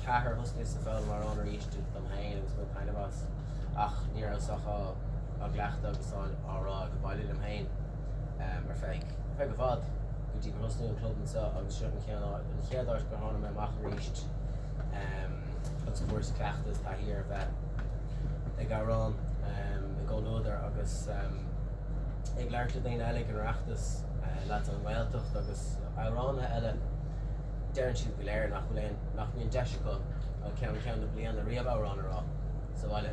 2004 thosnaíos ag foghlaim amhrán arís dom féin agus baint taitneamh as ach ní rabhas ach á á gcleachtadh agus á á rá ag baile liom féin ar feadh ar feadh i bhfad go dtí gur thosnaigh an club anseo agus seo an chéad áit an chéad áit gur tháinig mé amach arís agus fuaireas cleachtadh is taithí ar bheith ag amhrán i gcomhluadar agus ag labhairt le daoine eile ag an Oireachtas, lads ón nGaeltacht agus amhránaithe eile, deireann siad go léir nach bhfuil aon, nach mbíonn deis acu ó cheann ceann na bliana riamh amhrán a rá sa bhaile.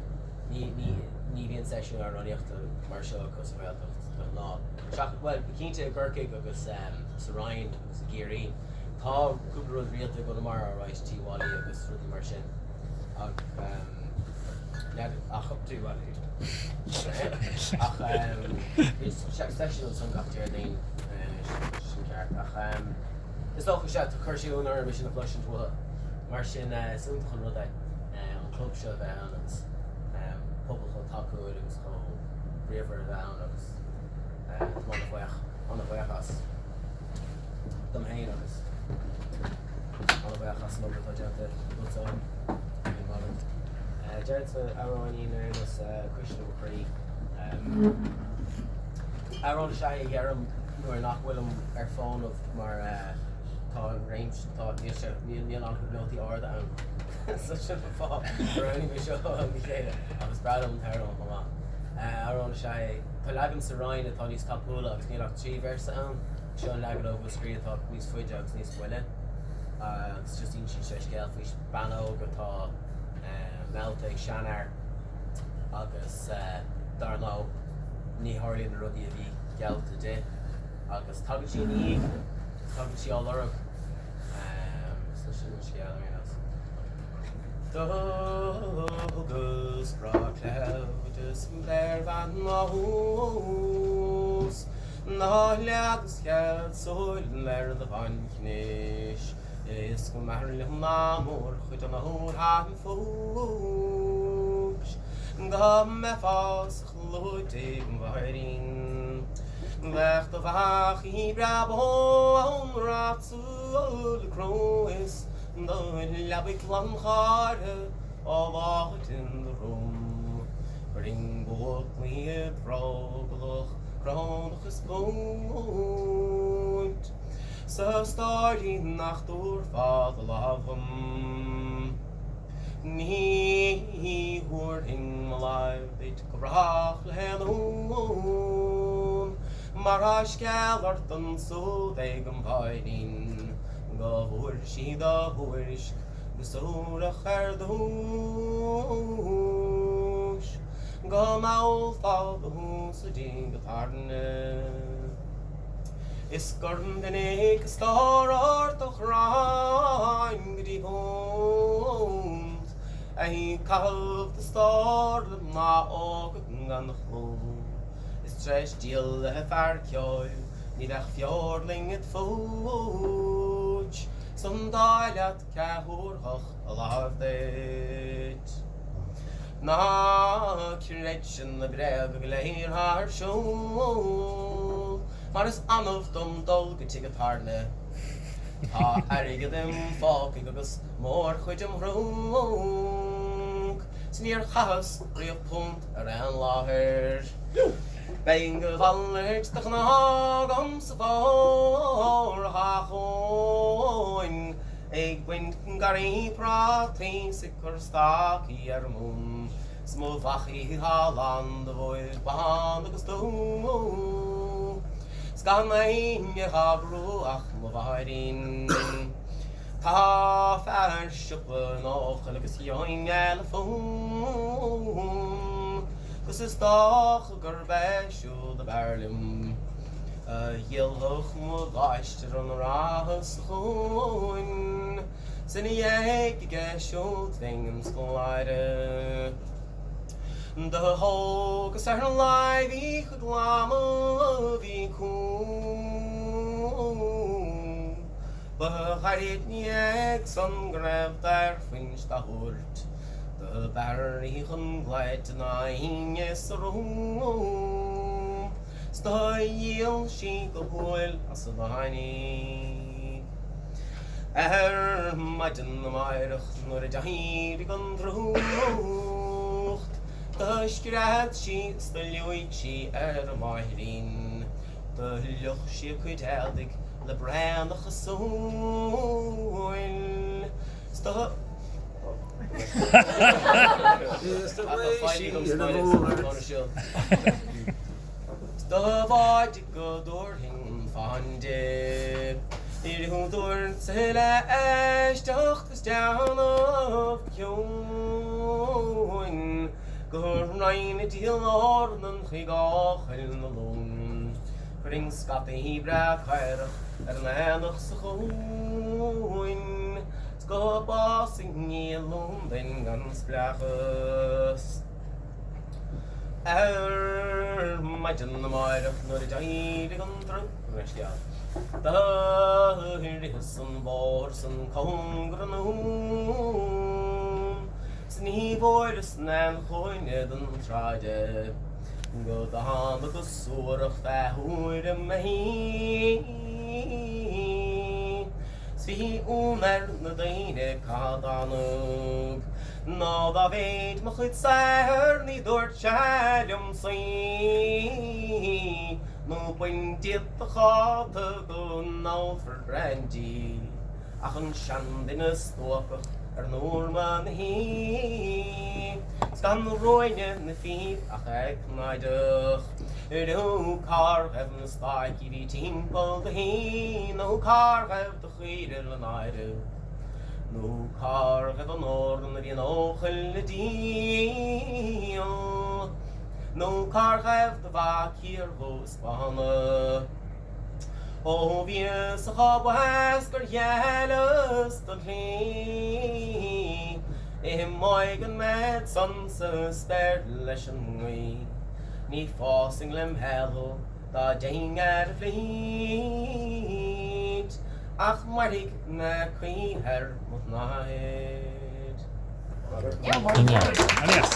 Ní, ní, ní bhíonn seisiún amhránaíochta mar seo acu sa Ghaeltacht de ghnáth. Seach, bhuel, cinnte i gCorcaigh agus sa Rinn agus i gCiarraí. Tá cúpla rud rialta i gConamara, alright, Tí Mholly agus rudaí mar sin. Ach, ach, Tí Mholly. Ach, bíonn seisiún ansan gach Déardaoin, sin ceart. Ach, is dócha, sea, chuir sé ionadh orm é sin a chloisint uathu. Mar sin, is iontach an rud é an club seo a bheith ann agus pobal chomh tacúil agus chomh bríomhar a bheith ann agus tá mé an-bhuíoch, an-bhuíoch as dom féin agus an-bhuíoch as an obair atá déanta agatsa orm. Go raibh maith agat. Déarfadsa amhráinín ar nós Cuisle mo Chroí. Amhrán is ea é a dheirim nuair nach bhfuilim ar fónamh mar tá an réimse, tá, níl sé, níl, níl an-chuid nótaí arda ann. So sin an fáth gur roghnaigh mé seo am chéile ach is breá liom an t-amhrán chomh maith. Amhrán is ea é, tá leagan sa Rinn atá níos tapúla agus níl ach 3 véarsa ann. Seo an leagan ó Mhúscraí atá níos faide agus níos moille agus just insíonn sé scéal faoi bean óg atá meallta ag seanfhear agus dar ndóigh ní tharlaíonn na rudaí a bhí geallta di agus tagann sí ina dhiaidh, tagann sí á lorg. So sin an scéal ar aon nós. Do thugas grá cleamhdas d'fhear-bhean ós ná leagas cead súil ar do bhainchnis is go mb'fhearr liom ná mórchuid an óir fós go mbeifeá sa chlúid ag an bhfairín. Bheadh do bheachaí breá bán ratsúil cró is do leabaidh glanchártha á bhád in do rúm. Chuirfinn búclaí i drogallach crónach is buaint sa stáirín nach dtabharfá do lámh dhom. Ní thabharfainn mo láimh duit go brách le haon fhonn, mar tá scéal ort ansúd ag an mháirín go bhfuair sí do thuairisc go suarach ar dtúis, go meallfá do thús i dtigh an tairne. Is gur mhinic a stor ort ó chrainn go dtí punt Ag caitheamh do stór le mná óga gan chlú Is tar éis díol le fear ceoil ní bheadh feoirling id phúit 'S an dóigh leat cé thabharfadh a láimh duit? Ná creidse na bréaga go léir thá ar siúl, mar is annamh dom dul go tigh an tairne. Tá airgead im phócaidh agus mórchuid im thrúnc, 's níor chaitheas riamh punt ar aon láthair. Beidh a mhalairt de ghnáth agam sa bhfómhar atá chugainn. Ag baint garraí prátaí 's ag cur stácaí ar mún 's mo bhachaí thá lán de bhuaibh bán agus dubh 's gan éinne dhá gcrú ach mo mháirín. Tá fear siopa in Eochaill agus gheobhainn eile fún 'gus is dócha gurb é siúd ab fhearr liom. A dhíolfadh mo mháistir an ráithe chugainn 's ina dhiaidh aige siúd bheinn im scoláire. Do thógas ar láimh í chuig láma a bhí cúng. Ba ghairid 'na dhiaidh san go raibh daorphuint dá thabhairt. Do b'fhearr í chun glaoite ná éinne sa rúm. 'S do dhíol sí go humhal as a dáin í. Ar maidin amáireach nuair a d'éirigh an drúcht do scread sí 's do liúigh sí ar a máithrín. Do fhliuch sí a cuid éadaigh le braonach a súil 's do. Is do ghlaoigh sí ar an bhfuair. 'S do bhád go dtabharfainn fán di. Níor dúirt le éisteacht is déanamh ciúin go raghainn i dtí lár an chuig Eochaill na Lún. Chuirfinn scataí breá caorach ar an aonach sa chuan 's go bpásfainn í i Londain gan spleáchas. Ar maidin amáireach nuair a d'éirigh an scéal Do ritheas an bóthar san cóngar an Dúin 's ní bhfuaireas aon chúinne den tsráid go dtáinig go suarach fé thuairim mé. 'S bhí ionadh ar na daoine cá dtánag Ná dá mhéid mo chuid saothair ní dúirt sé liom suí Nó bain díot do chóta go n-ólfar braindí Ach an seanduine stuacach ar an urma 'na shuí 'S gan ruainne 'na phíb ach ag cnáideach Riú cár ghaibh na stáicí bhí timpeall do thí Nó cár ghaibh do chaoire le náire Nó cár ghaibh an eorna a bhí in Eochaill le díol Nó cár ghaibh do bha ciardhubh is bána. Ó bhíos chomh bocht gur ghéilleas don shlí, Imeoidh an méid san sa spéir leis an ngaoth, Ní phósfainn lem shaol thú dá dtéinn ar an bhflít, Ach mairfidh mé choíche ar mo shnáthaid. Aneas.